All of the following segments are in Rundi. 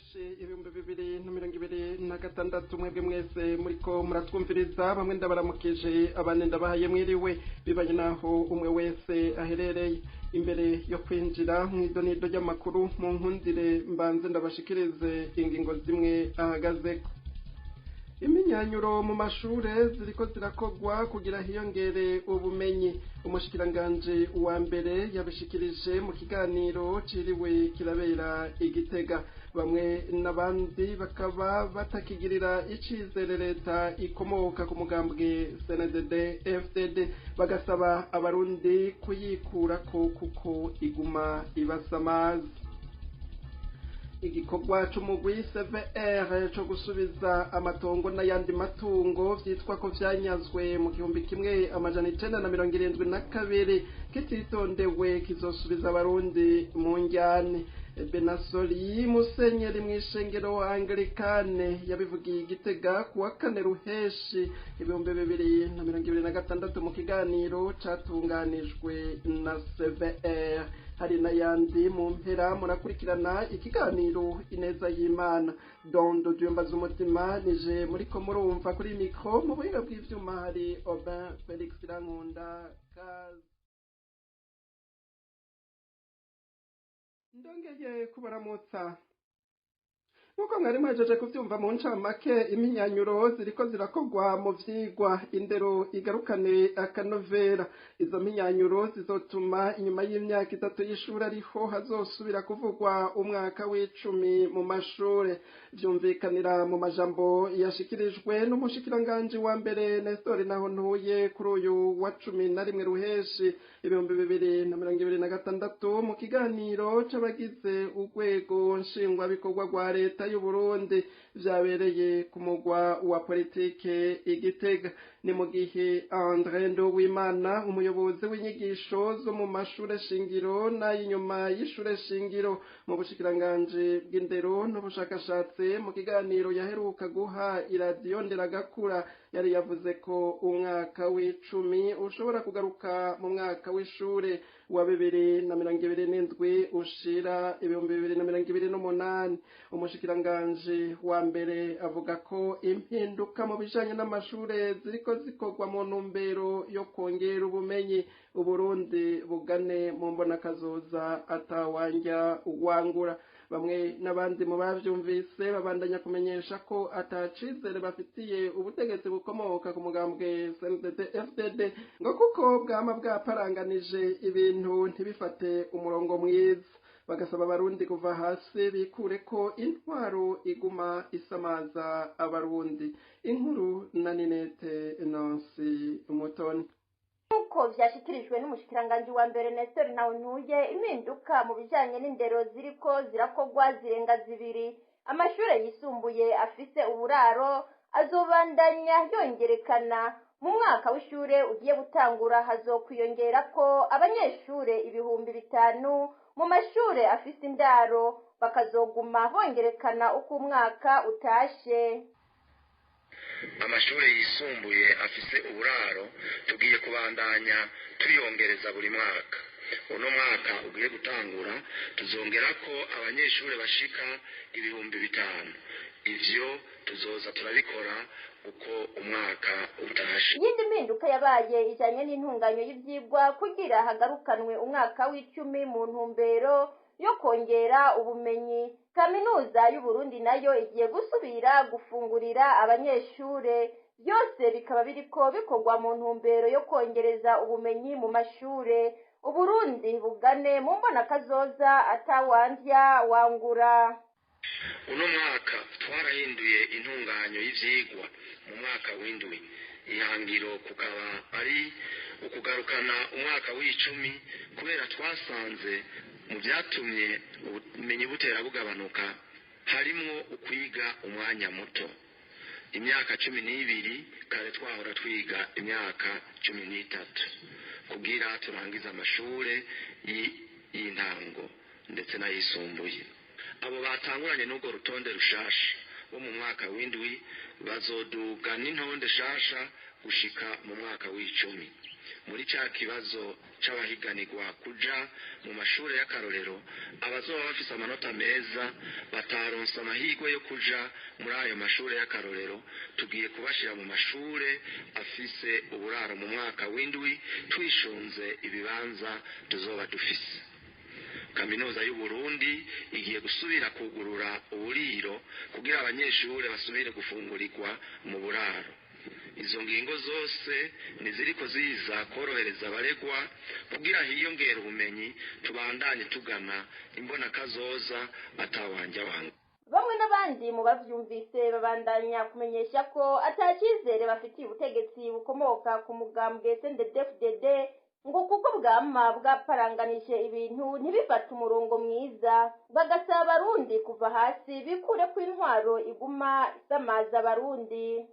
Ruheshi 2026. Mwebwe mwese muriko muratwumviriza, bamwe ndabaramukije, abandi ndabahaye mwiriwe, bibanye naho umwe wese aherereye. Imbere yo kwinjira mw'idonido ry'amakuru, mu nkundire mbanze ndabashikirize ingingo zimwe ahagazeko. Iminyanyuro mu mashure ziriko zirakogwa kugira hiyongere ubumenyi. Umushikiranganje wa mbere yabishikirije mu kiganiro ciriwe kirabera Igitega. Bamwe n'abandi bakaba batakigirira icizere leta ikomoka ku mugambwe CNDD FDD, bagasaba abarundi kuyikurako kuko iguma ibasamaza. Igikorwa c'umugwi CVR co gusubiza amatongo n'ayandi matungo vyitwa ko vyanyazwe mu 1972 kititondewe kizosubiza abarundi mu njyane. Benasoli, musenyeri mw'ishengero Anglikane, yabivugiye Igitega kuwa kane Ruheshi 2026 mu kiganiro catunganijwe na CVR. Hari n'ayandi mu mpera, murakurikirana ikiganiro Ineza y'Imana. Dondo Dyumbaza umutima nije muriko murumva kuri mikro, mu buhinga bw'ivyuma hari Aubin Felix Irankunda. Kaze. Ndongeye kubaramutsa. Nkuko mwari muhejeje kuvyumva mu ncamake, impinyanyuro ziriko zirakogwa mu vyigwa, indero igarukane akanovera. Izo mpinyanyuro zizotuma inyuma y'imyaka 3 y'ishure ariho hazosubira kuvugwa umwaka w'10 mu mashure. Vyumvikanira mu majambo yashikirijwe n'umushikiranganje wa mbere Nestor Nahontuye kuri uyu wa 11 Ruheshi 2026 mu kiganiro c'abagize urwego nshingwabikorwa rwa leta y'u Burundi, vyabereye ku mugwa wa politike Igitega. Ni mu gihe André Nduwimana, umuyobozi w'inyigisho zo mu mashure shingiro n'ay'inyuma y'ishure shingiro mu bushikiranganje bw'indero n'ubushakashatsi, mu kiganiro yaheruka guha iradiyo Nderagakura, yari yavuze ko umwaka w'10 ushobora kugaruka mu mwaka w'ishure wa 2027 ushira 2028. Umushikiranganje wa mbere avuga ko impinduka mu bijanye n'amashure ziriko zikorwa mu ntumbero yo kongera ubumenyi, Uburundi bugane mu mbonakazoza atawanja wangura. Bamwe n'abandi mu bavyumvise babandanya kumenyesha ko atacizere bafitiye ubutegetsi bukomoka ku mugambwe CNDD FDD, ngo kuko bwama bwaparanganije ibintu ntibifate umurongo mwiza. Bagasaba abarundi kuva hasi bikure ko intwaro iguma isamaza abarundi. Inkuru na Ninete Nancy Umutoni. Nkuko vyashikirijwe n'umushikiranganje wa mbere Nestor Nahontuye, impinduka mu bijanye n'indero ziriko zirakogwa zirenga zibiri. Amashure yisumbuye afise uburaro azobandanya yongerekana. Mu mwaka w'ishure ugiye gutangura hazokwiyongerako abanyeshure 5000 mu mashure afise indaro, bakazoguma bongerekana uko umwaka utashe. Amashure yisumbuye afise uburaro tugiye kubandanya tuyongereza buri mwaka. Uno mwaka ugiye gutangura tuzongerako abanyeshure bashika 5000. Ivyo tuzoza turabikora uko umwaka utashe. Iyindi mpinduka yabaye ijanye n'intunganyo y'ivyigwa kugira hagarukanwe umwaka w'10 mu ntumbero yo kongera ubumenyi. Kaminuza y'Uburundi nayo igiye gusubira gufungurira abanyeshure. Byose bikaba biriko bikorwa mu ntumbero yo kongereza ubumenyi mu mashure, Uburundi bugane mu mbonakazoza atawandya wangura. Uno mwaka twarahinduye intunganyo y'ivyigwa mu mwaka w'indwi. Ihangiro kukaba ari ukugarukana umwaka w'10, kubera twasanze mu vyatumye ubumenyi butera bugabanuka harimwo ukwiga umwanya muto, imyaka 12, kare twahora twiga imyaka 13 kugira turangize amashure y'intango ndetse n'ayisumbuye. Abo batanguranye n'urwo rutonde rushasha bo mu mwaka w'indwi bazoduga n'intonde shasha gushika mu mwaka w'10. Muri ca kibazo c'abahiganirwa kuja mu mashure y'akarorero, abazoba bafise amanota meza bataronse amahirwe yo kuja muri ayo mashure y'akarorero, tugiye kubashira mu mashure afise uburaro mu mwaka w'indwi, twishunze ibibanza tuzoba dufise. Kaminuza y'u Burundi igiye gusubira kugurura uburiro kugira abanyeshure basubire gufungurirwa mu buraro. Izo ngingo zose niziriko ziza korohereza abaregwa kugira hiyongere ubumenyi, tubandanye tugana imbonakazoza atawanja wanga. Bamwe n'abandi mu bavyumvise babandanya kumenyesha ko ata cizere bafitiye ubutegetsi bukomoka ku mugambwe CNDD-FDD, ngo kuko bwama bwaparanganije ibintu ntibifate umurongo mwiza, bagasaba abarundi kuva hasi bikure ko intwaro iguma isamaza abarundi.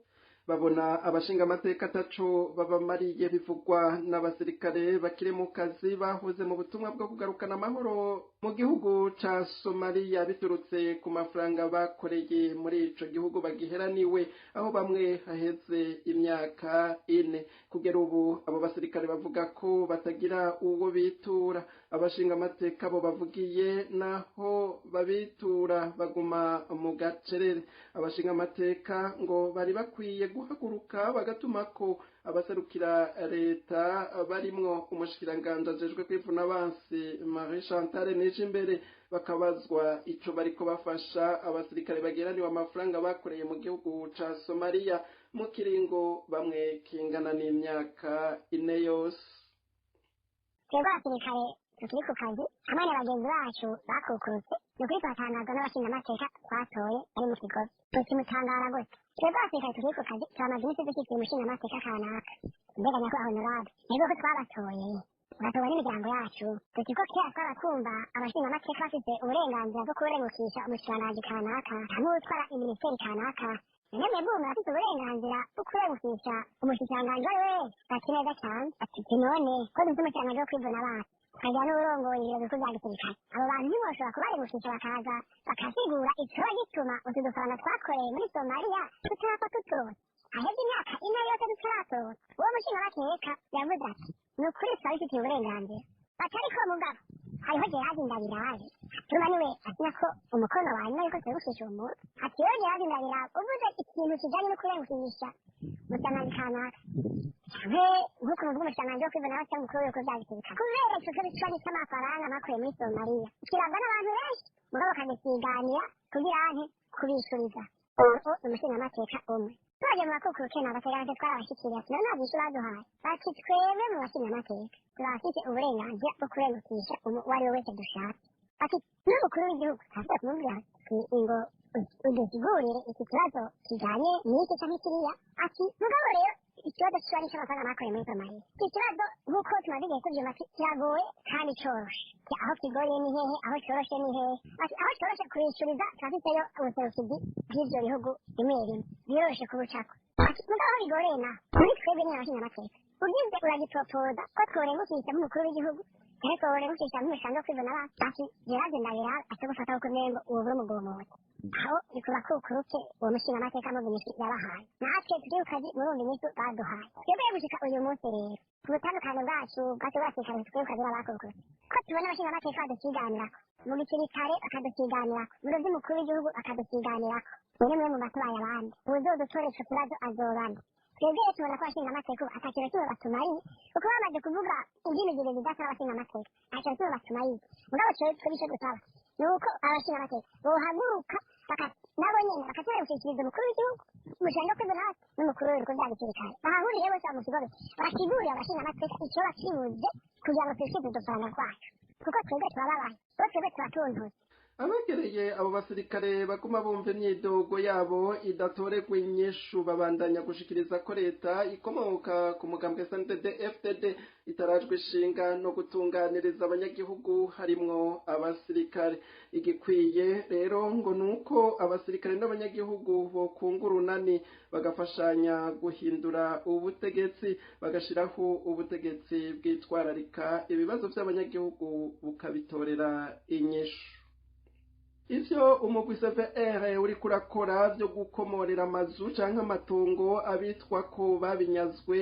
Babona abashinga amateka ataco babamariye, bivugwa n'abasirikare bakiri mu kazi bahoze mu butumwa bwo kugarukana amahoro mu gihugu ca Somalia, biturutse ku mafaranga bakoreye muri ico gihugu bagiheraniwe, aho bamwe haheze imyaka 4. Kugera ubu abo basirikare bavuga ko batagira uwo bitura. Abashinga amateka bo bavugiye naho babitura baguma mu gacerere. Abashinga amateka ngo bari bakwiye guhaguruka bagatuma ko abaserukira leta barimwo umushikiranganje ajejwe kwivuna abansi Marie Chantal Nijimbere, bakabazwa ico bariko bafasha abasirikare bageraniwe amafaranga bakoreye mu gihugu ca Somalia mu kiringo bamwe kingana n'imyaka 4 yose. Twebwe abasirikare tukiri ku kazi hamwe na bagenzi bacu bakukurutse, ni ukuri twatangazwa n'abashingamateka twatoye bari mu kigobe. Tukimutangara gute? Twebwe abasirikare tukiri ku kazi turamaze iminsi dushyikira umushingamateka kanaka, mbega nyakubahwa honorable, nibwo ko twabatoye tugatorwa n'imiryango yacu. Tuti ko kera twaba twumva abashingamateka bafite uburenganzira bwo kurengukisha umushikiranganji kanaka hamwe n'utwara iminisiteri kanaka, none mwebwe ubu murafite uburenganzira bwo kurengukisha umushikiranganji uwo ari we wese? Bati neza cyane. Ati none ko dufite umushikiranganji wo kwivuna abantu, tukagira n'uburongoye ibiro bikuru bya gisirikare, abo bantu ntiboshobora kubarengukisha bakaza bakasigura icoba gituma utu dufaranga twakoreye muri Somaliya tutarapfa tuturose, haheze imyaka 4 yose tutaratora. Uwo mushingamateka yavuze ati ni ukuri twabifitiye uburenganzira. Bati ariko mugabo hariho Gerard Ndabirabe, tuma niwe asinya ko umukono wa nyuma yuko turengukisha uwo muntu. Ati rero Gerard Ndabirabe uvuze ikintu kijanye no kurengukisha umushikiranganji kanaka canke nk'uko muvuga umushikiranganji wo kwivuna cyangwa umukuru w'ibihugu bya gisirikare, kubera ico kibazo c'amafaranga bakuye muri Somaliya kirangwa n'abantu benshi, mugabo bakagisiganira kugira ante kubishuriza. Uwo umushingamateka umwe twaje mu bakukuruke n'abateganse twarabashikiriye, ati none nta vyinshi baduhaye. Bati twebwe mu bashingamateka turafite uburenganzira bwo kurengukisha uwo ari we wese dushaka. Ati n'umukuru w'igihugu turashobora kumubwira ngo udusigurire iki kibazo kijanye n'iki canke kiriya. Ati mugabo rero ikibazo kiba ari ic'amafaranga bakoreye muri Somaliya, iki kibazo nk'uko tumaze igihe tuvyumva kiragoye kandi coroshe. Aho kigoye ni hehe? Aho coroshe ni hehe? Ati aho coroshe kubishuriza turafiteyo ubuserukizi bw'ivyo bihugu bimwe bimwe, biroroshe kubucako. Ati mugabo aho bigoreye naho muri twebwe nyene abashingamateka, ugize uragitopoza ko tworengukisha nk'umukuru w'igihugu canke tworengukisha nk'umushikiranganji wo kwivuna abansi. Ati Gerard Ndabirabe aca gufata kuko umengo uwo buri umugumuko. Aho ni ku bakukuruke uwo mushingamateka muzi inyishu yabahaye, natwe tukiri ku kazi murumva inyishu baduhaye. Twebwe gushika uyu munsi rero ku butandukane bwacu bwacu bw'abasirikare tukiri ku kazi n'abakukurutse, ko tubona abashingamateka badusiganirako mu gisirikare, bakadusiganirako mu biro vy'umukuru w'igihugu, bakadusiganirako mwene mwe mu batubaye abandi, uwuzodutora ico kibazo azobana. Twebwe rero tubona ko abashingamateka ubu ata kintu kimwe batumariye, kuko bamaze kuvuga indimi zibiri zidasa n'abashingamateka, nta kintu kimwe batumariye. Mugabo twebwe ico dusaba ni uko abashingamateka bohaguruka nabo nyene bakaturengukishiriza umukuru w'igihugu, umushikiranganji wo kwivuna abansi n'umukuru w'ibihugu bya gisirikare, bahahurire bose mu kigobe basigurire abashingamateka icoba kibuze kugira ngo twishyize udufaranga twacu, kuko twebwe turababaye, kuko twebwe turatuntuye. Abegereye abo basirikare baguma bumva imyidogo yabo idatoregwa inyishu, babandanya gushikiriza ko leta ikomoka ku mugambwe CNDD-FDD itarajwe ishinga no gutunganiriza abanyagihugu harimwo abasirikare. Igikwiye rero ngo nuko abasirikare n'abanyagihugu bokunga urunani bagafashanya guhindura ubutegetsi, bagashiraho ubutegetsi bwitwararika ibibazo vy'abanyagihugu bukabitorera inyishu. Ivyo umugwi CVR uriko urakora vyo gukomorera amazu canke amatongo abitwa ko babinyazwe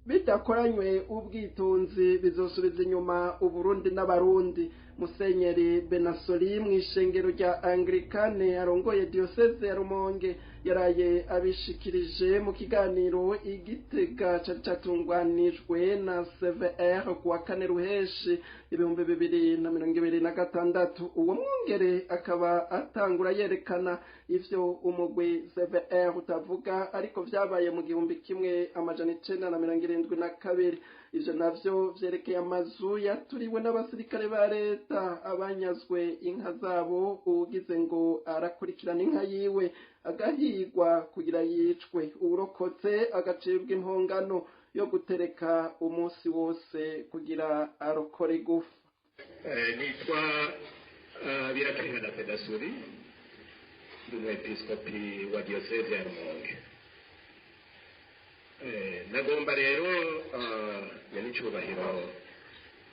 bidakoranywe ubwitonzi bizosubiza inyuma Uburundi n'Abarundi. Musenyeri Benasoli mw'ishengero rya Anglikane arongoye diocese ya Rumonge yaraye abishikirije mu kiganiro Igitega cari catungwanijwe na CVR kuwa kane Ruheshi 2026. Uwo mwungere akaba atangura yerekana ivyo umugwi CVR utavuga ariko vyabaye mu 1972. Ivyo navyo vyerekeye amazu yaturiwe n'abasirikare ba leta, abanyazwe inka zabo, uwugize ngo arakurikirana inka yiwe agahigwa kugira yicwe, uwurokotse agacibwa impongano yo gutereka umunsi wose kugira arokore igufa. Nitwa Birakarengana Pedasuri, ndi umwepiskopi wa diyoseze ya Rumonge. Nagomba rero nyanicubahiro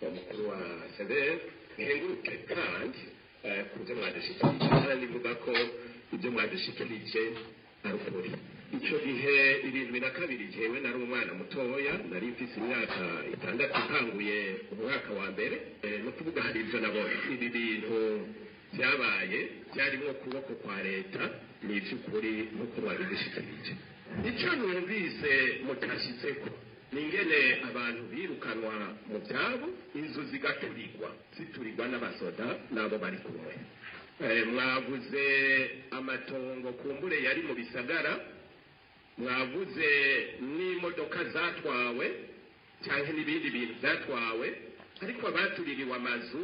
wa mukuru wa severe nkenguruke kandi ku byo mwadushikirije, kandi mvuga ko ibyo mwadushikirije ari ukuri. Ico gihe 72 jewe nari umwana mutoya, nari mfise imyaka 6 ntanguye umwaka wa mbere. No kuvuga hari ivyo nabonye, ibi bintu vyabaye vyarimwo ukuboko kwa leta, ni ivy'ukuri nk'uko mwabidushikirije. Ico numvise mutashitseko ni ingene abantu birukanwa mu vyabo, inzu zigaturirwa, ziturirwa n'abasoda n'abo bari kumwe. Mwavuze amatongo kumbure yari mu bisagara, mwavuze n'imodoka zatwawe canke n'ibindi bintu vyatwawe, ariko abatuririwe amazu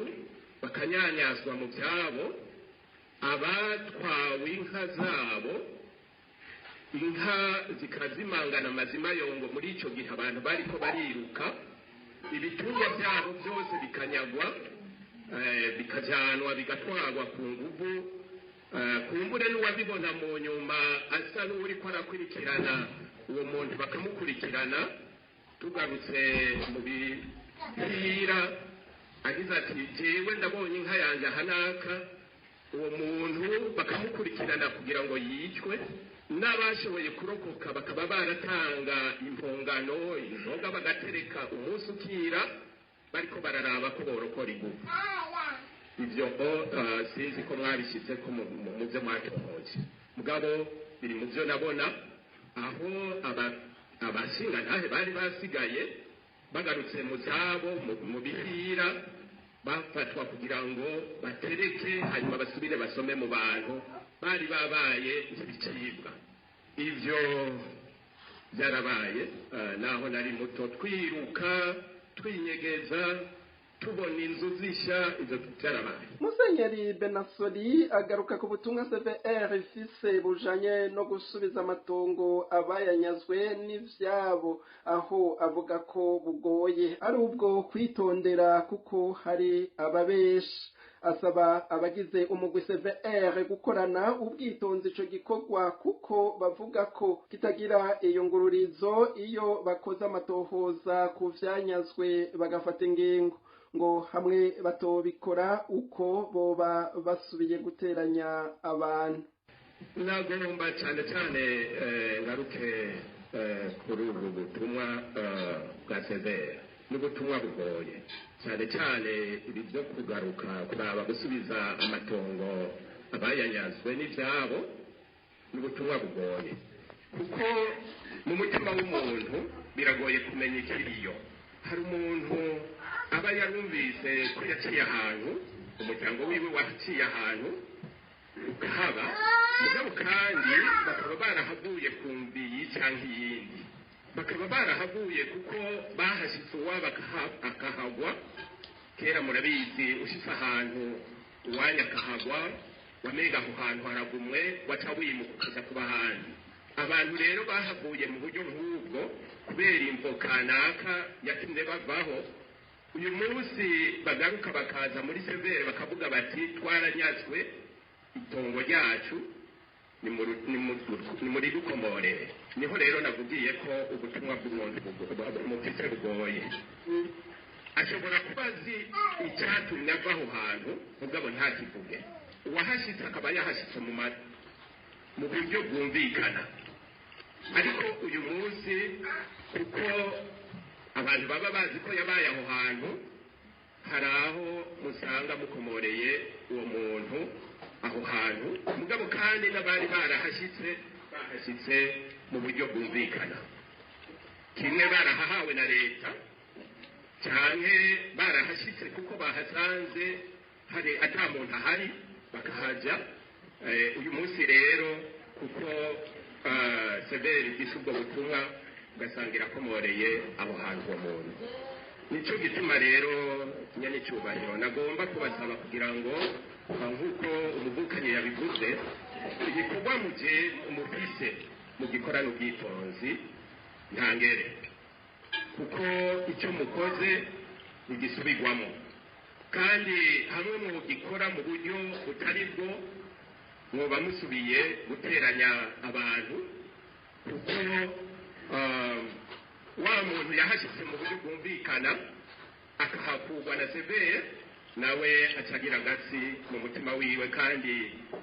bakanyanyazwa mu vyabo, abatwawe inka zabo, inka zikazimangana amazima yongo. Muri ico gihe abantu bariko bariruka, ibitungwa vyabo vyose bikanyagwa, bikajanwa bigatwarwa ku nguvu. Kumbure n'uwabibona mu nyuma asa n'uwuriko arakurikirana uwo muntu bakamukurikirana. Tugarutse mu bihira agize ati jewe ndabonye inka yanje ahanaka, uwo muntu bakamukurikirana kugira ngo yicwe. N'abashoboye kurokoka bakaba baratanga impongano, inzoga bagatereka umunsi ukira, bariko bararaba ko borokora igufa. Ivyo sinzi ko mwabishyize ko mu byo mwatohoje, mugabo biri mu byo nabona aho abashingantahe bari basigaye bagarutse mu zabo mu bihira, bafatwa kugira ngo batereke, hanyuma basubire basome mu bantu bari babaye ibicibwa. Ivyo byarabaye naho nari muto, twiruka twinyegeza tubona inzu zisha, ivyo byarabaye. Musenyeri Benasoli agaruka ku butumwa CVR ifise bujanye no gusubiza amatongo abayanyazwe n'ivyabo, aho avuga ko bugoye ari ubwo kwitondera kuko hari ababeshi. Asaba abagize umugwi CVR gukorana ubwitonzi ico gikorwa, kuko bavuga ko kitagira iyungururizo iyo bakoze amatohoza ku vyanyazwe bagafata ingingo, ngo hamwe batobikora uko boba basubiye guteranya abantu. Nagomba cyane cyane ngaruke kuri ubu butumwa bwa CVR. Ni ubutumwa bugoye cyane cyane ibi byo kugaruka kuraba gusubiza amatongo abayanyazwe n'ivyabo, ni ubutumwa bugoye kuko mu mutima w'umuntu biragoye kumenya ikiriyo. Hari umuntu aba yarumvise ko yaciye ahantu, umuryango wiwe waciye ahantu ukahaba, mugabo kandi bakaba barahavuye ku mbiyi canke iyindi, bakaba barahavuye kuko bahashitse uwabo akahagwa. Kera murabizi, ushitse ahantu uwanya akahagwa, wamenga aho hantu haragumwe, waca wimuka ukaja kuba ahandi. Abantu rero bahavuye mu buryo nk'ubwo kubera imvo kanaka yatumye bavaho. Uyu munsi bagaruka bakaza muri severe bakavuga bati twaranyazwe itongo ryacu, ni muri rukomorere. Niho rero navugiye ko ubutumwa bw'umuntu mufise bugoye. Ashobora kuba azi icyatumye ava aho hantu, mugabo ntakivuge. Uwahashitse akaba yahashitse mu buryo bwumvikana. Ariko uyu munsi, kuko abantu baba bazi ko yabaye aho hantu, hari aho musanga mukomoreye uwo muntu aho hantu. Mugabo kandi n'abari barahashyitse bahashyitse mu buryo bwumvikana, kimwe barahahawe na leta, cyane barahashyitse kuko bahasanze hari ata muntu ahari bakahajya. Uyu munsi rero, kuko CVR ifise ubwo butumwa, ugasanga irakomoreye aho hantu uwo muntu. Nicyo gituma rero, nyenicubahiro, nagomba kubasaba kugira ngo, nk'uko umuvukanyi yabivuze, igikorwa muje mufise mugikorana ubwitonzi ntangere, kuko icyo mukoze ntigisubirwamo, kandi hamwe mugikora mu buryo butari bwo, mwoba musubiye guteranya abantu, kuko wa muntu yahashyitse mu buryo bwumvikana akahakurwa na CVR, nawe acagira agatsi mu mutima wiwe, kandi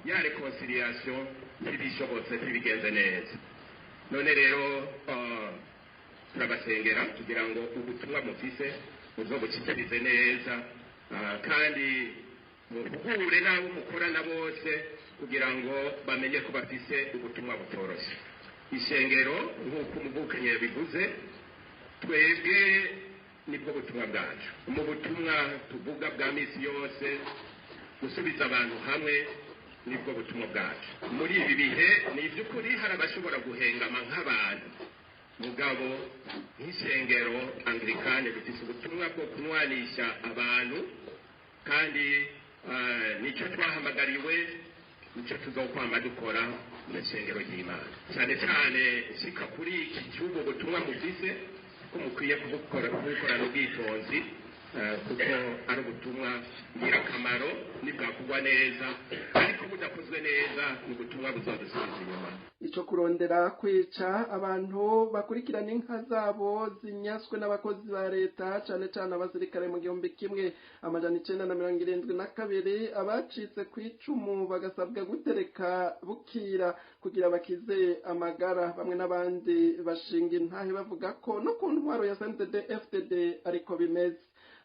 ya réconciliation ntibishobotse, ntibigenze neza. None rero turabasengera kugira ngo ubutumwa mufise muzobushikirize neza, kandi muhure n'abo mukorana bose kugira ngo bamenye ko bafise ubutumwa butoroshye. Ishengero, nk'uko umuvukanyi yabivuze, twebwe nibwo butumwa bwacu. Mu butumwa tuvuga bwa misi yose, gusubiza abantu hamwe nibwo butumwa bwacu. Muri ibi bihe, ni iby'ukuri hari abashobora guhengama nk'abantu, mugabo nk'ishengero Anglikane dufise ubutumwa bwo kunwanisha abantu, kandi nicyo twahamagariwe, nicyo tuzokwama dukora mu ishengero ry'Imana. Cyane cyane shika kuri iki cy'ubu butumwa mufise, ko mukwiye kubukorana ubwitonzi, kuko ari ubutumwa ngirakamaro nibwakorwa neza, ariko budakozwe neza ni ubutumwa buzodusubiza inyuma. Ico kurondera kwica abantu bakurikirana inka zabo zinyaswe n'abakozi ba leta, cane cane abasirikare, mu 1972, abacitse ku icumu bagasabwa gutereka bukira kugira bakize amagara. Bamwe n'abandi bashinga intahe bavuga ko no ku ntwaro ya CNDD FDD ariko bimeze.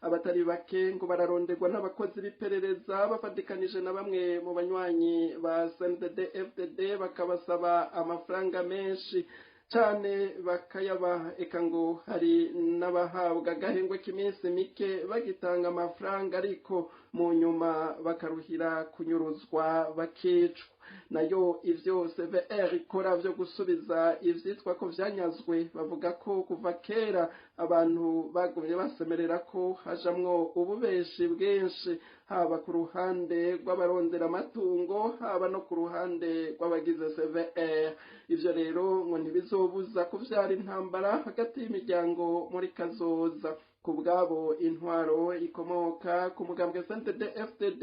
Abatari bake ngo bararonderwa n'abakozi b'iperereza bafatikanije na bamwe mu banywanyi ba CNDD FDD, bakabasaba amafaranga menshi cane bakayabaha. Eka ngo hari n'abahabwa agahengwe k'iminsi mike bagitanga amafaranga, ariko mu nyuma bakaruhira kunyuruzwa bakicwa. Nayo ivyo CVR ikora vyo gusubiza ivyitwa ko vyanyazwe, bavuga ko kuva kera abantu bagumye basemerera ko hajamwo ububeshi bwinshi, haba ku ruhande rw'abarondera amatungo, haba no ku ruhande rw'abagize CVR. Ivyo rero ngo ntibizobuza kuvyara intambara hagati y'imiryango muri kazoza. Ku bwabo, intwaro ikomoka ku mugambwe CNDD FDD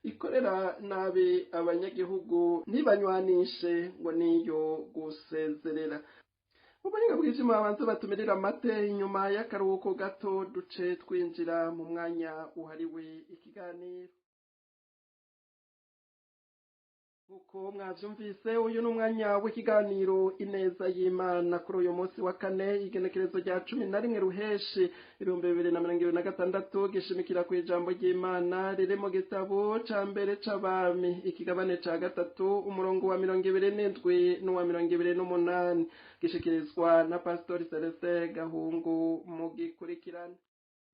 ikorera nabi abanyagihugu, ntibanywanishe, ngo niyo gusezerera. Ubuhinga bw'ivyuma babanza batumirira amate. Inyuma y'akaruhuko gato duce twinjira mu mwanya uhariwe ikiganiro. Nkuko mwavyumvise, uyu ni umwanya w'ikiganiro Ineza y'Imana. Kuri uyu munsi wa kane, igenekerezo rya 11 Ruheshi 2026, gishimikira ku ijambo ry'Imana riri mu gitabo ca mbere c'Abami, ikigabane ca gatatu, umurongo wa 27 n'uwa 28. Gishikirizwa na Pastori Celestin Gahungu. Mu gikurikirane.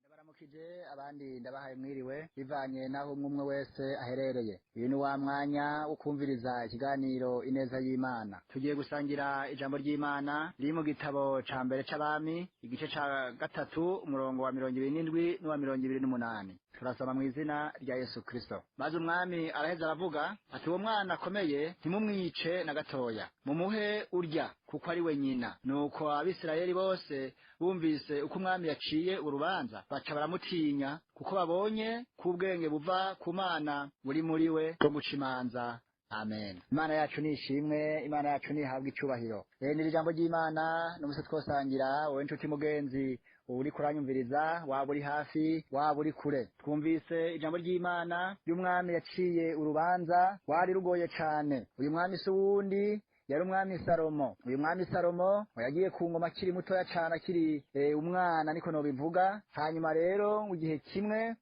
Ndabaramukije, abandi ndabahaye mwiriwe, bivanye naho umwe umwe wese aherereye. Uyu ni wa mwanya wo kumviriza ikiganiro Ineza y'Imana. Tugiye gusangira ijambo ry'Imana riri mu gitabo ca mbere c'Abami, igice ca gatatu, umurongo wa 27 n'uwa 28. Turasoma mu izina rya Yesu Kristo. Maze umwami araheza aravuga ati: "Uwo mwana akomeye, ntimumwice na gatoya, mumuhe urya, kuko ari we nyina." Nuko Abisirayeli bose bumvise uko umwami yaciye urubanza, baca baramutinya, kuko babonye ko ubwenge buva ku Mana buri muri we bwo guca imanza. Amen. Imana yacu ni ishimwe, Imana yacu nihabwa icyubahiro. Ni ijambo ry'Imana n'umunsi twosangira, wowe nshuti mugenzi. Uri kuranyumviriza, waba uri hafi, waba uri kure. Twumvise ijambo ry'Imana ry'umwami yaciye urubanza rwari rugoye cane. Uyu mwami si uwundi, yari umwami Salomo. Uyu mwami Salomo yagiye ku ngoma akiri mutoya cane, akiri umwana niko nobivuga. Hanyuma rero mu gihe kimwe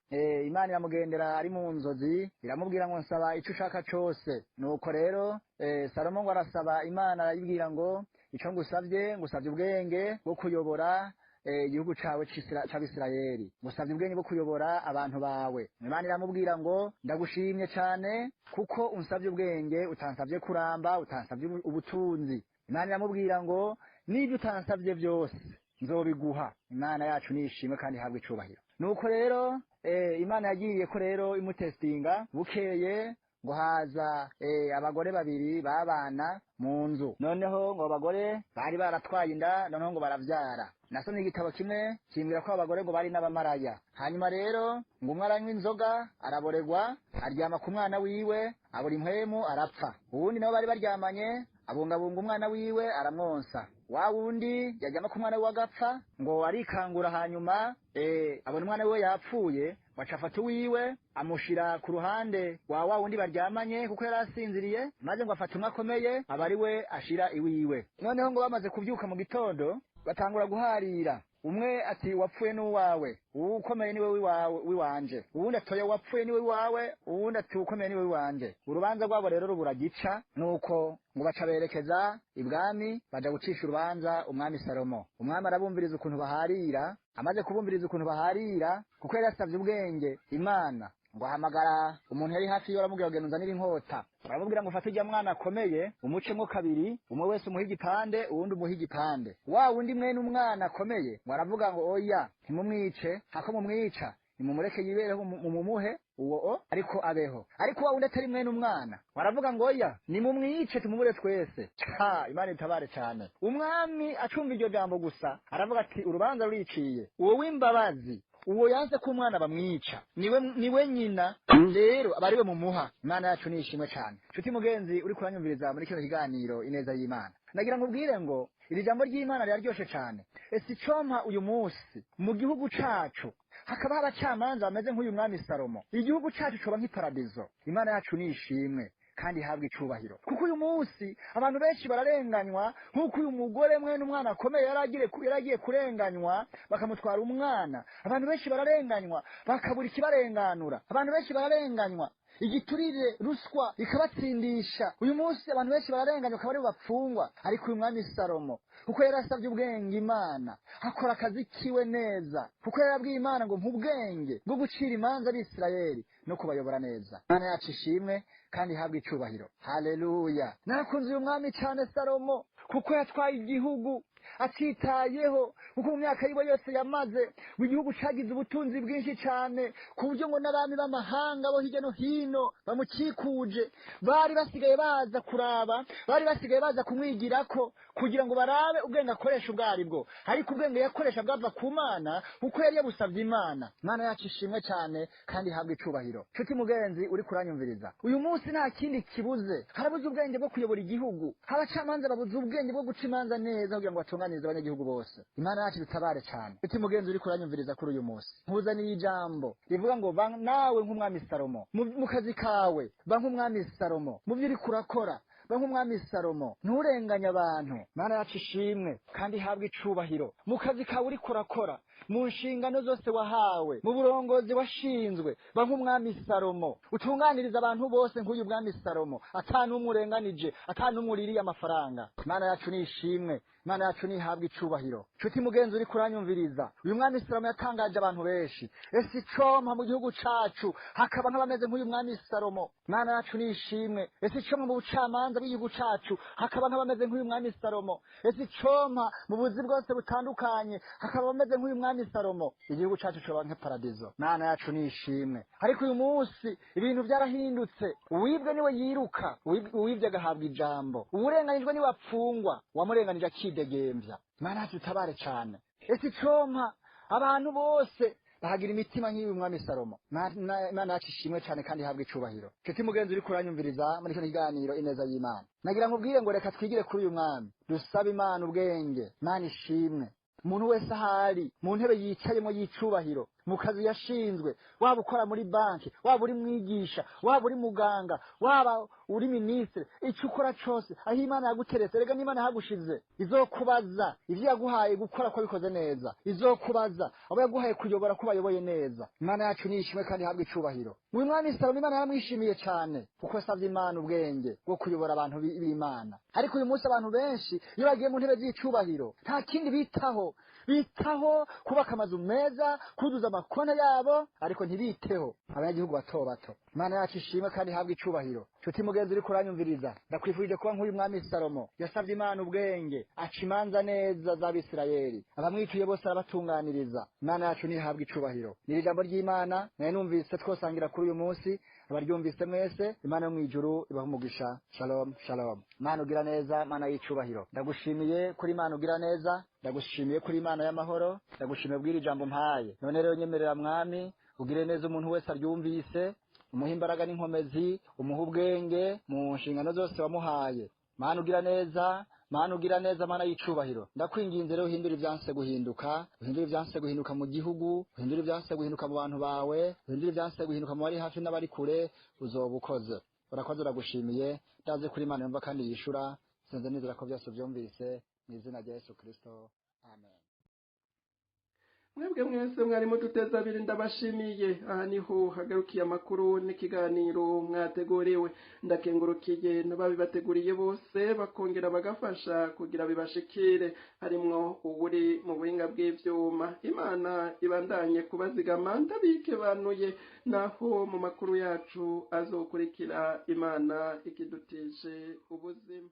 Imana iramugendera ari mu nzozi, iramubwira ngo nsaba ico ushaka cose. Nuko rero Salomo ngo arasaba Imana, arayibwira ngo ico ngusavye, ngusavye ubwenge bwo kuyobora igihugu cawe c'Abisirayeli, ngusavye ubwenge bwo kuyobora abantu bawe. Imana iramubwira ngo ndagushimye cane kuko unsavye ubwenge, utansavye kuramba, utansavye ubutunzi. Imana iramubwira ngo n'ibyo utansavye vyose nzobiguha. Imana yacu nishimwe kandi ihabwe icubahiro. Nuko rero Imana yagiye ko rero imutestinga. Bukeye ngo haza abagore babiri babana mu nzu. Noneho ngo abagore bari baratwaye inda, noneho ngo baravyara. Nasomye igitabo kimwe kimbwira ko abagore ngo bari n'abamaraya. Hanyuma rero ngo umwe aranywa inzoga araboregwa, aryama ku mwana wiwe, abura impwemu, arapfa. Uwundi nabo bari baryamanye, abungabunga umwana wiwe, aramwonsa. Wa wundi yaryama ku mwana wiwe agapfa, ngo arikangura, hanyuma abona umwana wiwe yapfuye, baca afata uwiwe amushira ku ruhande wa wundi baryamanye kuko yari asinziriye, maze ngo afate umwe akomeye aba ari we ashira iwiwe. Noneho ngo bamaze kuvyuka mu gitondo batangura guharira. Umwe ati wapfuye n'uwawe, uwukomeye niwe wiwawe wiwanje. Uwundi atoye wapfuye niwe wiwawe, uwundi ati uwukomeye niwe wiwanje. Urubanza rwabo rero rubura gica. Nuko ngo baca berekeza ibwami, baja gucisha urubanza umwami Salomo. Umwami arabumviriza ukuntu baharira. Amaze kubumviriza ukuntu baharira, kuko yari yasavye ubwenge Imana, ngo ahamagara umuntu yari hafi yiwe, aramubwira ngo genda unzanire inkota. Baramubwira ngo ufate ujya mwana akomeye umucemo kabiri, umwe wese umuhe igipande, uwundi umuhe igipande. Wa wundi mwene umwana akomeye ngo aravuga ngo oya, ntimumwice, hako mumwica nimumureke yibereho, mumumuhe uwo o ariko abeho. Ariko wa wundi atari mwene umwana baravuga ngo oya, nimumwice tumubure twese. Ha, Imana itabare cyane. Umwami acumva iryo jambo gusa aravuga ati urubanza ruriciye, uwo w'imbabazi, uwo yanse ko umwana bamwica, niwe nyina, rero aba ariwe mumuha. Imana yacu ni ishimwe cyane. Nshuti mugenzi uri kuranyumviriza muri kino kiganiro Ineza y'Imana, nagira nkubwire ngo iri jambo ry'Imana riraryoshe cyane. Ese icompa uyu munsi mu gihugu cacu hakaba abacamanza bameze nk'uyu mwami Salomo, igihugu cacu coba nk'iparadizo. Imana yacu ni ishimwe kandi ihabwa icubahiro, kuko uyu munsi abantu benshi bararenganywa nk'uko uyu mugore mwene umwana akomeye yaragiye kurenganywa bakamutwara umwana. Abantu benshi bararenganywa bakabura ikibarenganura. Abantu benshi bararenganywa igiturire, ruswa ikabatsindisha. Uyu munsi abantu benshi bararenganywa akaba aribo bapfungwa. Ariko uyu mwami Salomo, kuko yarasabye ubwenge Imana, akora akazi kiwe neza, kuko yarabwiye Imana ngo nk'ubwenge bwo gucira imanza abisirayeli no kubayobora neza. Imana yacu ishimwe kandi ihabwe icubahiro. Haleluya! Nakunze uyu mwami cyane Salomo, kuko yatwaye igihugu atitayeho, kuko mu myaka yiwe yose yamaze ngo igihugu cagize ubutunzi bwinshi cyane, ku buryo ngo n'abami b'amahanga bo hirya no hino bamukikuje bari basigaye baza kuraba, bari basigaye baza kumwigirako kugira ngo barabe ubwenge akoresha ubwo aribwo. Ariko ubwenge yakoresha bwava ku Mana, kuko yari yabusabye Imana. Imana yacu ishimwe cyane kandi ihabwe icubahiro. Nshuti mugenzi uri kuranyumviriza, uyu munsi nta kindi kibuze, harabuze ubwenge bwo kuyobora igihugu. Abacamanza babuze ubwenge bwo guca imanza neza kugira ngo batunganirize abanyagihugu bose. Imana yacu dutabare cyane. Nshuti mugenzi uri kuranyumviriza kuri uyu munsi, nkuzaniye ijambo rivuga ngo ba nawe nk'umwami Salomo mu kazi kawe, ba nk'umwami Salomo mu byo uriko urakora, ba nk'umwami Salomo, nturenganye abantu. Imana yacu ishimwe kandi ihabwe icubahiro. Mu kazi kawe uriko urakora, mu nshingano zose wahawe, mu burongozi washinzwe, ba nk'umwami Salomo, utunganiriza abantu bose nk'uyu mwami Salomo, ata n'umwe urenganije, ata n'umwe uririye amafaranga. Imana yacu ni ishimwe, Imana yacu nihabwe icubahiro. Nshuti mugenzi uri kuranyumviriza, uyu mwami Salomo yatangaje abantu benshi. Ese icompa mu gihugu cacu hakaba nk'abameze nk'uyu mwami Salomo? Imana yacu ni ishimwe. Ese icompa mu bucamanza bw'igihugu cacu hakaba nk'abameze nk'uyu mwami Salomo? Ese icompa mu buzi bwose butandukanye hakaba abameze nk'uyu mwami Salomo? Igihugu cacu coba nk'iparadizo. Imana yacu ni ishimwe. Ariko uyu munsi ibintu byarahindutse. Uwibwe niwe yiruka, uwibye agahabwa ijambo, uwurenganijwe niwe apfungwa, uwamurenganije akidegembya. Imana yacu itabare cyane. Ese icompa abantu bose bahagira imitima nk'uyu mwami Salomo? Imana yacu ishimwe cyane kandi ihabwe icubahiro. Nshuti mugenzi uri kuranyumviriza muri kino kiganiro Ineza y'Imana, nagira nkubwire ngo reka twigire kuri uyu mwami, dusabe Imana ubwenge. Imana ishimwe. Umuntu wese ahari mu ntebe yicayemo y'icubahiro, mu kazi yashinzwe, waba ukora muri banki, waba uri mwigisha, waba uri muganga, waba uri minisitiri, icyo ukora cose aho Imana yaguteretse, rega n'Imana yahagushize, izokubaza ivyo yaguhaye gukora ko bikoze neza, izokubaza abo yaguhaye kuyobora ko bayoboye neza. Imana yacu ni ishimwe kandi ihabwe icubahiro. Uyu mwami Salomo Imana yaramwishimiye cane kuko yasavye Imana ubwenge bwo kuyobora abantu b'Imana. Ariko uyu munsi abantu benshi iyo bagiye mu ntebe z'icubahiro nta kindi bitaho, bitaho kubaka amazu meza, kuzuza amakona yabo, ariko ntibiteho abanyagihugu bato bato. Imana yacu ishimwe kandi ihabwe icubahiro. Nshuti mugenzi uriko uranyumviriza, ndakwifurije kuba nk'uyu mwami Salomo yasavye Imana ubwenge, aca imanza neza z'Abisirayeli, abamwituye bose arabatunganiriza. Imana yacu ntihabwe icubahiro. Ni ijambo ry'Imana nari numvise twosangira kuri uyu munsi, abaryumvise mwese Imana yo mw'ijuru ibahe umugisha. Shalom shalom. Imana ugira neza, Imana y'icubahiro, ndagushimiye kuri Imana ugira neza, ndagushimiye kuri Imana y'amahoro, ndagushimiye bw'iri jambo mpaye. None rero nyemerera mwami ugire neza umuntu wese aryumvise, umuhe imbaraga n'inkomezi, umuhe ubwenge mu nshingano zose wamuhaye. Mana ugira neza, Mana ugira neza, Mana y'icubahiro, ndakwinginze rero uhindure ivyanse guhinduka, uhindure ivyanse guhinduka mu gihugu, uhindure ivyanse guhinduka mu bantu bawe, uhindure ivyanse guhinduka mu bari hafi n'abari kure. Uzoba ukoze, urakoze, uragushimiye. Ndazi kuri Imana yumva kandi yishura. Sinze nizera ko byose vyumvise, mu izina rya Yesu Kristo, amen. Mwebwe mwese mwari muduteze abiri ndabashimiye. Aha niho hagarukiye amakuru n'ikiganiro mwateguriwe. Ndakengurukiye n'ababibateguriye bose bakongera bagafasha kugira bibashikire, harimwo uwuri mu buhinga bw'ivyuma. Imana ibandanye kubazigama, ndabike banuye naho mu makuru yacu azokurikira. Imana ikidutije ubuzima.